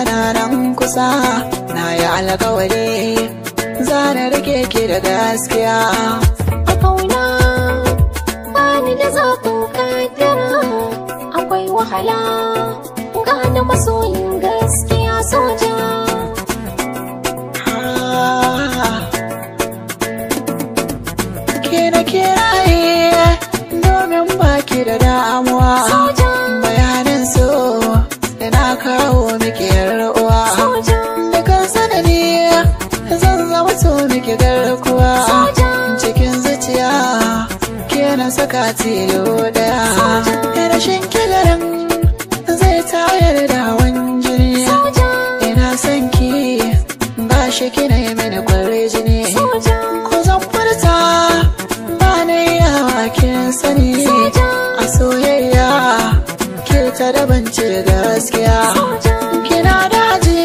na nan kusa. Na yi alkawari zana rike ki da gaskiya. A kauna bani da zafin kaddara, akwai wahala gane masoyin gaskiya soja. Ke na kiraye domin baki da damuwa. Soja. Bayanin so da na kawo miki yar uwa. Soja. Dukan sanani zan zama to miki garkuwa. Soja. Cikin zuciya ke na saka tilo daya. Soja. Rashin kigarin zai tayar da hawan jini. Soja. Ina son ki ba shi kina yi mini kwarai jini. Soja. Ko zan furta ba na yawa kin sani. Soja. A soyayya ke ta daban ce gaskiya. Soja. Kina daji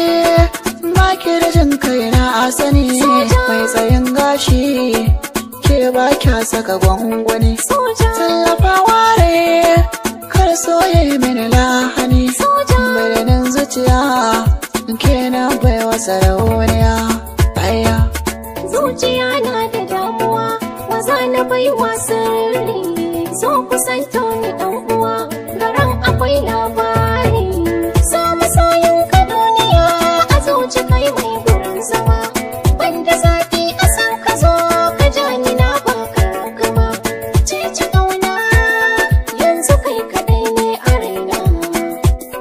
ba ki da jin kai na sani. Soja. Mai tsayin gashi ke ba kya saka gwangwani. Soja. Tallafa ware kar soyayya mini lahani. Soja. Birnin zuciya ke na baiwa sarauniya. Aya. Zuciya na da damuwa, maza na baiwa sirri. So kusanto ni dan uwa, garan akwai labari. So masoyin ka duniya, a zuci kai mai gurin zama. Banda zafi a san ka zo, ka ja ni na baka gama. Ceci ƙauna, yanzu kai kaɗai ne a raina.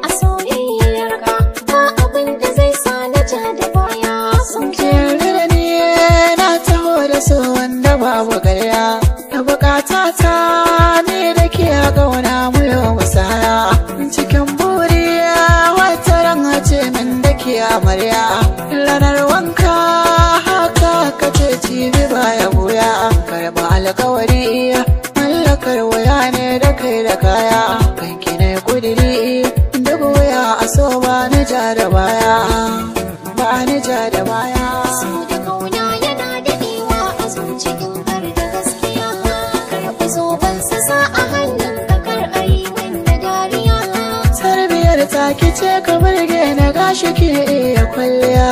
A soyayyar ka, ba abin da zai sa na ja da baya. Sun Ki yarda da ni na taho da su wanda babu karya. Da bukata ta ni da ke a kauna mu yau musaya. Cikin buri wata ran ce min da ke amarya. Ranar wanka haka ka ce cibi baya buya. Karɓa alkawari mallakar waya ne da kai da kaya. Kanki ne kudiri duk wuya a so ba ni ja da baya. Ba ni ja da baya. So da kauna yana daɗewa a zuci in har da gaskiya. Karɓi zoben sa a hannun ka kar a yi wanda dariya. Tarbiyar ta kice ka burge na gashi ke iya kwalliya.